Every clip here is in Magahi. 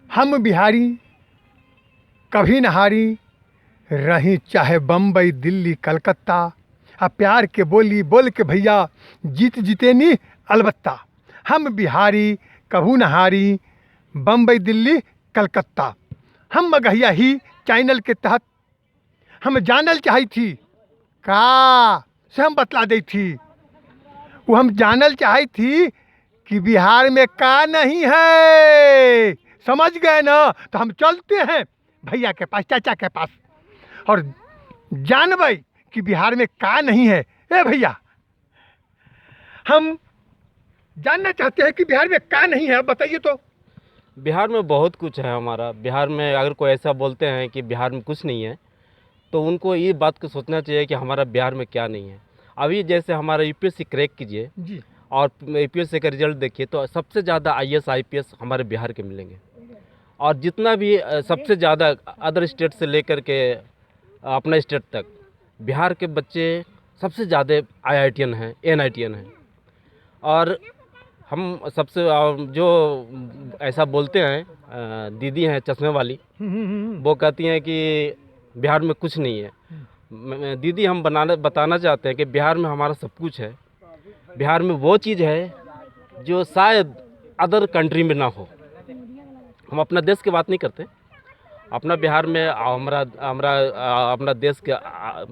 हम बिहारी कभी न हारी, रही चाहे बम्बई दिल्ली कलकत्ता, आ प्यार के बोली बोल के भैया जीत जितेनी अलबत्ता। हम बिहारी कभू न हारी, बम्बई दिल्ली कलकत्ता। हम मगहिया ही चैनल के तहत हम जानल चाहती थी का से हम बतला दी थी। वो हम जानल चाहती थी कि बिहार में का नहीं है। समझ गए ना? तो हम चलते हैं भैया के पास, चाचा के पास, और जानबै कि बिहार में का नहीं है। ए भैया, हम जानना चाहते हैं कि बिहार में का नहीं है, आप बताइए तो। बिहार में बहुत कुछ है हमारा। बिहार में अगर कोई ऐसा बोलते हैं कि बिहार में कुछ नहीं है, तो उनको ये बात को सोचना चाहिए कि हमारा बिहार में क्या नहीं है। अभी जैसे हमारा यूपीएससी क्रैक कीजिए जी और यूपीएससी का रिजल्ट देखिए, तो सबसे ज़्यादा आईएएस आईपीएस हमारे बिहार के मिलेंगे। और जितना भी सबसे ज़्यादा अदर स्टेट से लेकर के अपना स्टेट तक बिहार के बच्चे सबसे ज़्यादा आईआईटीएन हैं, एनआईटीएन हैं। और हम सबसे जो ऐसा बोलते हैं, दीदी हैं चश्मे वाली, वो कहती हैं कि बिहार में कुछ नहीं है। दीदी, हम बनाना बताना चाहते हैं कि बिहार में हमारा सब कुछ है। बिहार में वो चीज़ है जो शायद अदर कंट्री में ना हो। हम अपना देश की बात नहीं करते, अपना बिहार में हमारा हमारा अपना देश के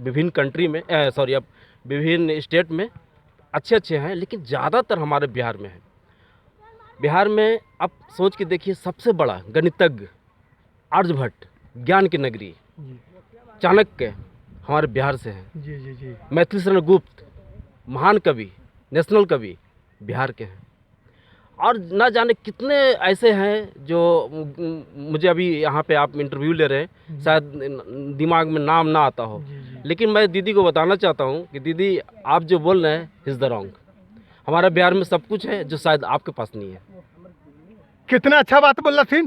विभिन्न कंट्री में, सॉरी, अब विभिन्न स्टेट में अच्छे अच्छे हैं, लेकिन ज़्यादातर हमारे बिहार में है। बिहार में आप सोच के देखिए, सबसे बड़ा गणितज्ञ आर्यभट्ट, ज्ञान की नगरी, चाणक्य हमारे बिहार से हैं। जी जी जी। मैथिली शरण गुप्त, महान कवि, नेशनल कवि, बिहार के हैं। और ना जाने कितने ऐसे हैं जो मुझे अभी यहाँ पे आप इंटरव्यू ले रहे हैं, शायद दिमाग में नाम ना आता हो, लेकिन मैं दीदी को बताना चाहता हूँ कि दीदी, आप जो बोल रहे हैं is the wrong. हमारा बिहार में सब कुछ है जो शायद आपके पास नहीं है। कितना अच्छा बात बोल रहा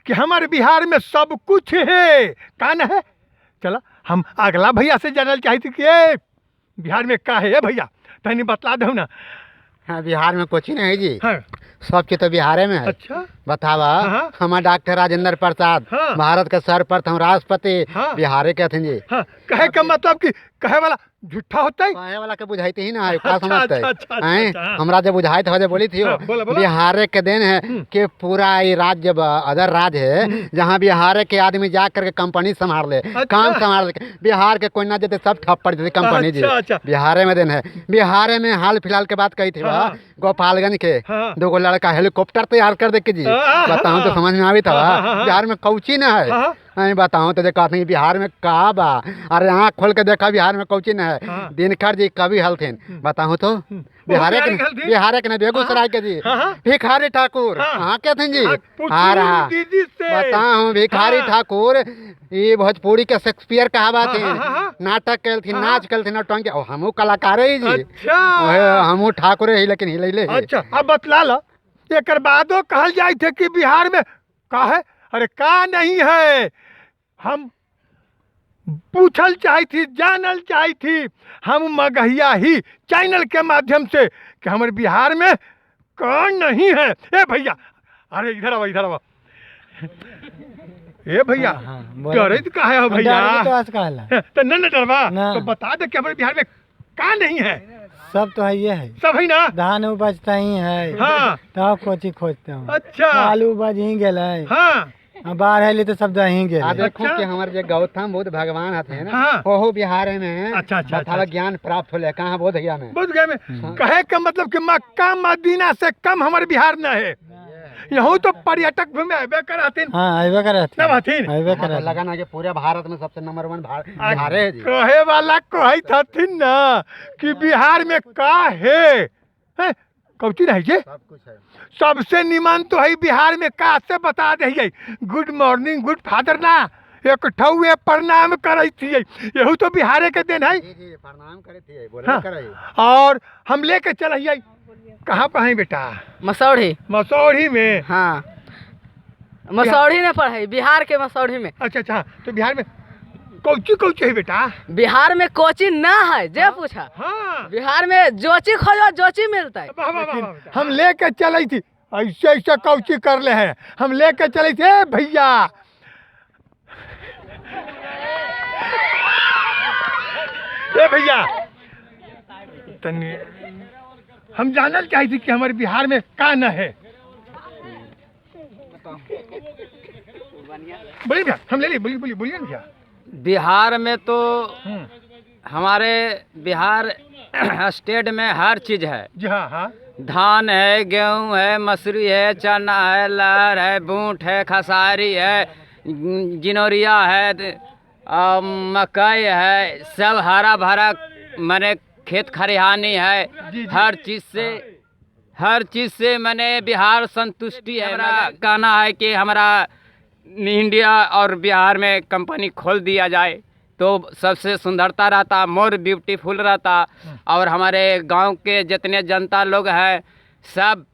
कि हमारे बिहार में सब कुछ है, का न है। चला हम अगला भैया से जानल चाहती कि ए बिहार में का है। ए भैया, तनी बतला दो ना। हाँ, बिहार में कुछ नहीं है जी। हाँ। सब चीज तो बिहारे में है। अच्छा। बतावा। हाँ। हमारे डॉक्टर राजेंद्र प्रसाद, हाँ। भारत के सर्वप्रथम राष्ट्रपति, हाँ। बिहारे के हथिन जी। हाँ, कहे का मतलब कि कहे वाला झूठा होता है, कहे वाला के बुझाते ही ना है, का अच्छा, समझते अच्छा, अच्छा, अच्छा, हैं? अच्छा, हाँ। हमरा जब बुझाइत हो जब बोली थी हाँ, बोला, बोला। बिहारे के दिन है कि पूरा ये राज्य अदर राज्य है जहाँ बिहार के आदमी जा करके कंपनी संभाल ले, काम संभाल ले, बिहार के कोई ना देते, सब ठप पड़ देते कंपनी जी। अच्छा, अच्छा। बिहारे में दिन है। बिहारे में हाल फिलहाल के बात कही थी बा, हाँ। गोपालगंज के हाँ। दो लड़का हेलीकॉप्टर तैयार कर दे के जी। हाँ, हाँ, बताऊँ तो समझ में आवी था हाँ, हाँ, हाँ। बिहार में कौची ना है। हाँ। नहीं बताऊँ तो देखा नहीं बिहार में का बा। अरे आँख खोल के देखा बिहार में कौची न है। हाँ। दिनकर जी कवि हलथिन, बताऊँ तो बिहारे बिहारी के हलथिन? बिहारे के ना, बेगूसराय के जी। हाँ, हाँ। भिखारी ठाकुर हाँ। हाँ के थे जी। हाँ, पूछू आ रहा दीदी से। बताऊँ भिखारी हाँ। ठाकुर ये भोजपुरी के शेक्सपियर कहावत हाँ, हाँ, हाँ। नाटक कलथिन, हाँ। नाच कलथिन, नौटंकी। और हमहू कलाकार ही जी। अच्छा। ओहे, हमहू ठाकुर ही, लेकिन हिलैले ही। अच्छा, अब बतला ला, एक बादो कहल जाए थे कि बिहार में का है, अरे का नहीं है। हम पूछल चाही थी, जानल चाही थी हम मगहिया ही चैनल के माध्यम से कि हमारे बिहार में कौन नहीं है। ए भैया, अरे इधर आओ, इधर आओ। ए भैया, हाँ, बोलो। डरत काहे हो भैया? डरबे तो आज कहला। तो न न डरवा ना। तो बता दे कि हमारे बिहार में का नहीं है। सब तो है ये है, सब है ना, धान उपजता ही है। हाँ। तब कोची खोजते हो। अच्छा। आलू उपज ही गेल है। हाँ। बाढ़ है तो सब दही गेल। आ देखो अच्छा। कि हमारे जो गौतम बुद्ध भगवान हथे ना, हाँ। ओहो बिहार में। अच्छा, अच्छा, बतावा अच्छा। ज्ञान प्राप्त होले कहाँ बोध गया में। बोध गया में। कहे का मतलब कि मक्का मदीना से कम हमारे बिहार न है। यहूँ तो पर्यटक घूमे आबे करथिन। हाँ, अबे करथिन। ना हथिन? अबे हाँ, तो करथिन। लगा ना कि पूरे भारत में सबसे नंबर 1 बिहारे है जी। कहे वाला कहत हथिन ना कि बिहार में का है, हैं? कौची नहीं जे? सब कुछ है। सबसे निमन तो है बिहार में का से बता दे। गुड मॉर्निंग गुड फादर ना एक ठौए प्रणाम करे थी, यहू तो बिहारे के दिन है। जी जी, प्रणाम करे थी, बोले हाँ। करे। और हम लेके चल कहाँ पर हैं बेटा? मसौढ़ी। मसौढ़ी में? हाँ, मसौढ़ी में पढ़े, बिहार के मसौढ़ी में। अच्छा अच्छा, तो बिहार में कौची कौची है बेटा? बिहार में कोची ना है जे पूछा। हाँ। बिहार में जोची खोजो जोची मिलता है। वाह, वाह, वाह, वाह, हम लेके चले थी। ऐसे ऐसे कौची कर ले हैं। हम लेके चले थे भैया, ए भैया तनी हम जानल चाहे थी कि हमारे बिहार में का न है। बोलिए भैया, हम ले लिए, बोलिए बोलिए बोलिए ना भैया। बिहार में तो हमारे बिहार स्टेट में हर चीज़ है। जी हाँ हाँ। धान है, गेहूं है, मसूरी है, चना है, लहर है, बूट है, खसारी है, जिनोरिया है, मकई है, सब हरा भरा माने खेत खरिहानी है। हर चीज़ से, हर चीज़ से माने बिहार संतुष्टि है। हमारा कहना है कि हमारा इंडिया और बिहार में कंपनी खोल दिया जाए तो सबसे सुंदरता रहता, मोर ब्यूटीफुल रहता। और हमारे गांव के जितने जनता लोग हैं सब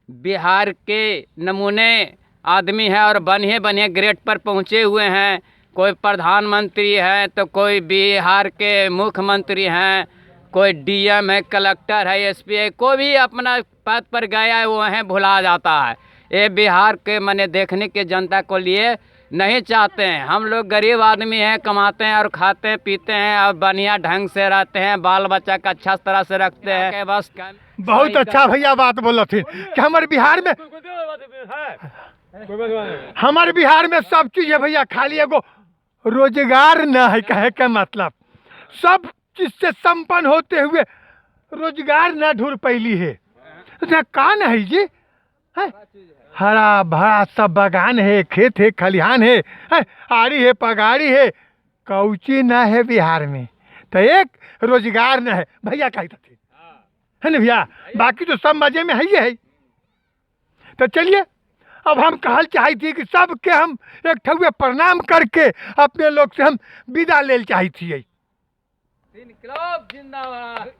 बिहार के नमूने आदमी हैं और बढ़िया बढ़िया ग्रेड पर पहुंचे हुए हैं। कोई प्रधानमंत्री है तो कोई बिहार के मुख्यमंत्री हैं, कोई डीएम है, कलेक्टर है, एसपी है, कोई भी अपना पद पर गया है वो है भुला जाता है। ये बिहार के मने देखने के जनता को लिए नहीं चाहते हैं। हम लोग गरीब आदमी हैं, कमाते हैं और खाते हैं पीते हैं और बढ़िया ढंग से रहते हैं, बाल बच्चा का अच्छा तरह से रखते हैं। बस बहुत अच्छा भैया बात बोला थी कि हमारे बिहार में, हमारे बिहार में सब चीज़ है भैया, खाली एगो रोजगार न है। कहे के मतलब सब चीज से संपन्न होते हुए रोजगार न ढूंढ पैली है। तो का न है जी, है? हरा भरा सब बगान है, खेत है, खलिहान है, है? आड़ी है, पगाड़ी है, कौची न है बिहार में। तो एक रोजगार न है भैया, कहते थे है ना भैया, बाकी तो सब मजे में है ही है। तो चलिए अब हम कहल चाहे थी कि सबके हम एक ठुए प्रणाम करके अपने लोग से हम विदा ले चाहे थी। जिंदाबाद।